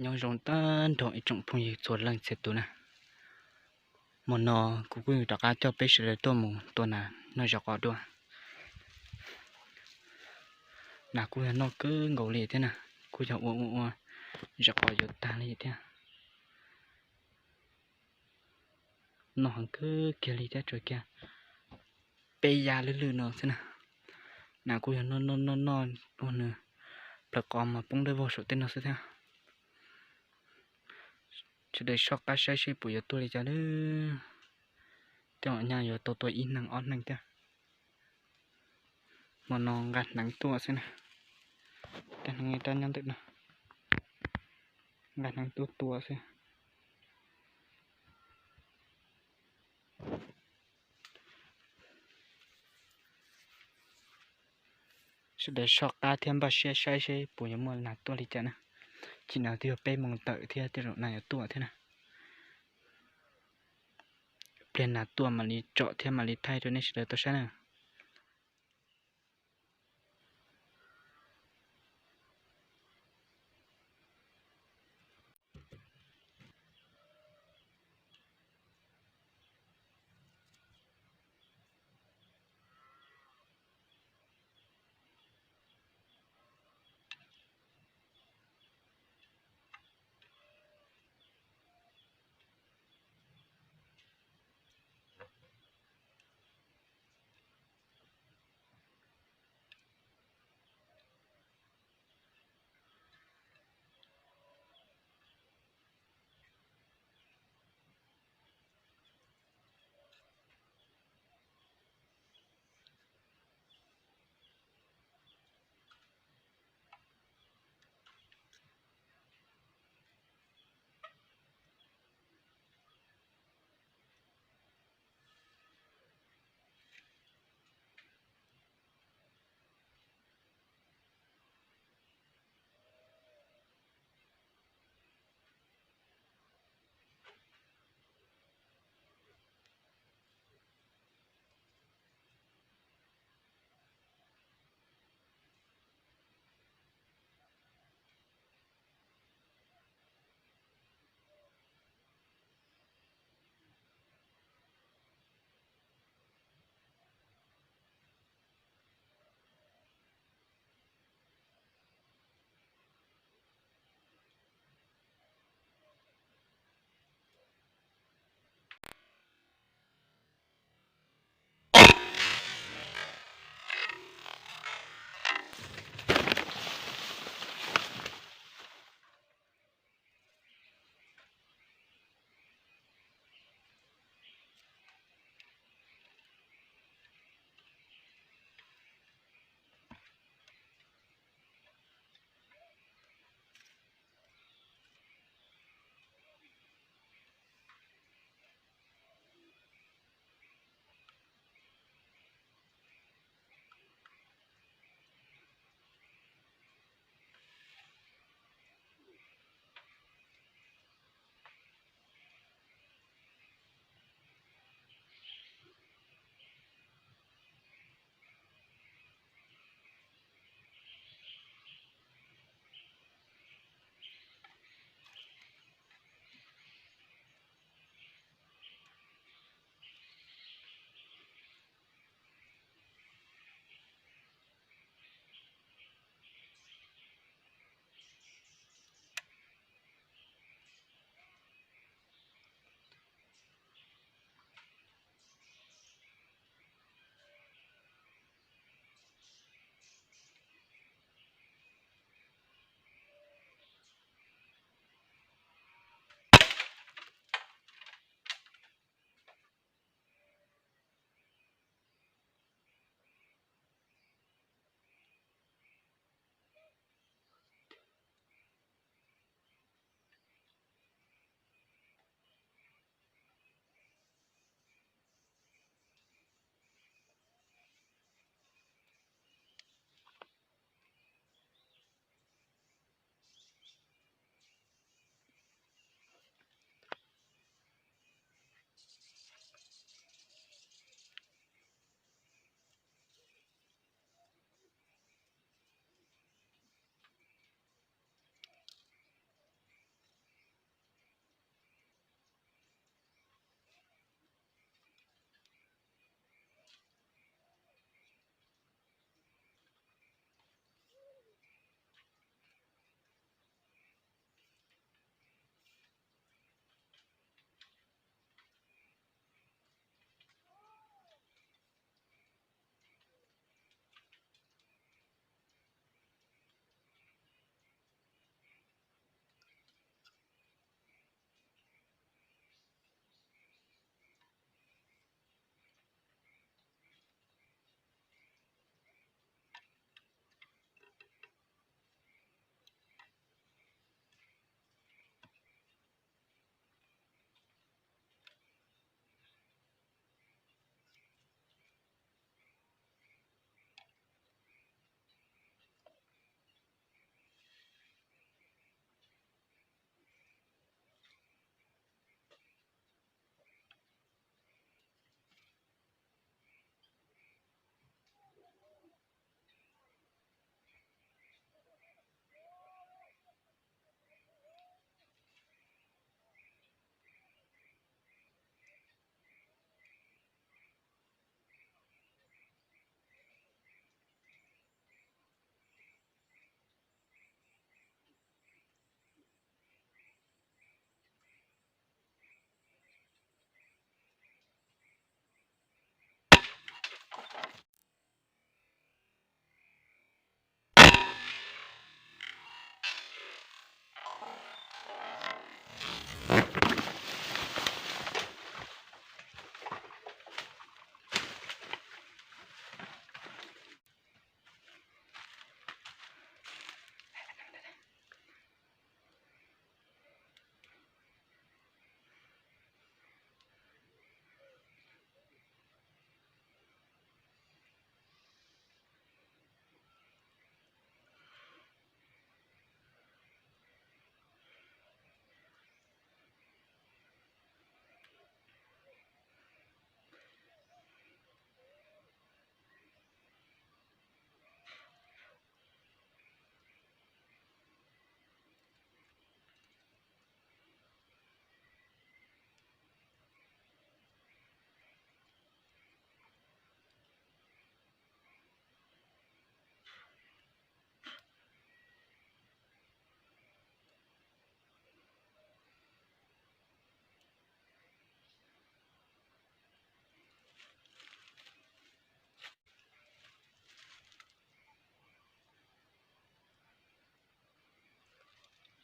Nyob zoo tag nrho ib tsoom phooj ywg txhua leej txhia tus na. Hmo no kuv kuj rov qab coj peb sawv daws tuaj mus tua nas noj zov qos dua. Nas kuj yog noj kawg nkaus li thiab na, kuj yog ua ua ua zov qos yuav tag li thiab. Noj heev kawg kiag li thiab, tsuas kiag peb yam lwj lwj no xwb na. Nas kuj yog noj noj noj noj ua nws plawv qos mas poob dawb vog saum tej no xwb thiab. Sawv daws soj qab saib seb puas yuav tuaj li cas lawm. Tej zaum nyaj yuav tau tua ib hneev ob hneev thiab. Hmo no nqa hneev tuaj xwb na. Tej hneev rab nyob ntawm no, nqa hneev tuaj tua xwb. Sawv daws soj qab thiab npaj siab saib seb puas yuav muaj nas tuaj li cas na. Chim no twb yog peb moos tawm thiab, tej zaum nas yuav tuaj thiab na. Pliag nas tuaj mam li tsom thiab mam li thaij rau nej sawv daws tau saib na.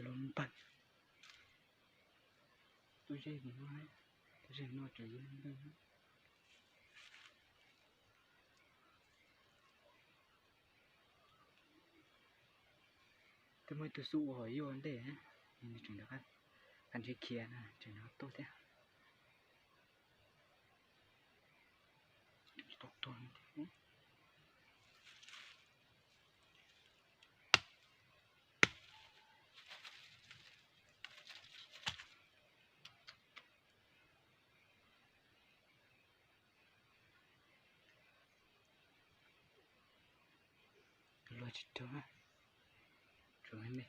Los npawg, tuaj ze no, tuaj ze no tseem yuav npawg. Twb muaj ib tug xub ua hauv yuaj ntej, nws tseem, qab ntsib khiav na, tseem tuaj thiab. Luag tsis raug, tsuas me.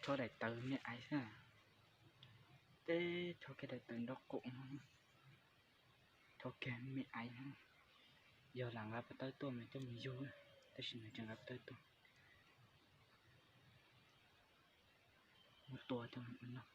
Chob daim tawv me aiv xwb. Teb chob kiag daim tawv nraub qaum no, chob kiag me aiv. Yog lam nqa pas tawb tuaj mas coj mus yug, tab sis nws tsis nqa pas tawb tuaj. Muab tua coj mus ua noj.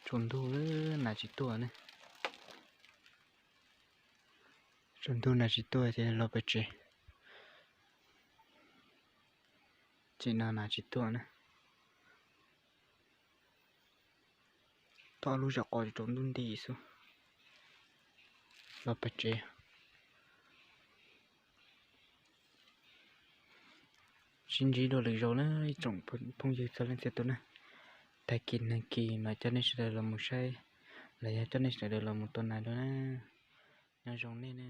Tsaus ntuj lawm nas tsis tuaj ne. Tsaus ntuj nas tsis tuaj ces los pem tsev. Tseem no nas tsis tuaj na. Thauj lub zam qos tsaus ntuj nti xwb. Los pem tsev. Sib ntsib dua lwm zaus na ib tsoom phooj ywg txhua leej txhia tus na. Tag kis nag kis mam coj nej sawv daws los mus saib, los yog coj nej sawv daws los mus tua nas dua na. Nyob zoo nej na.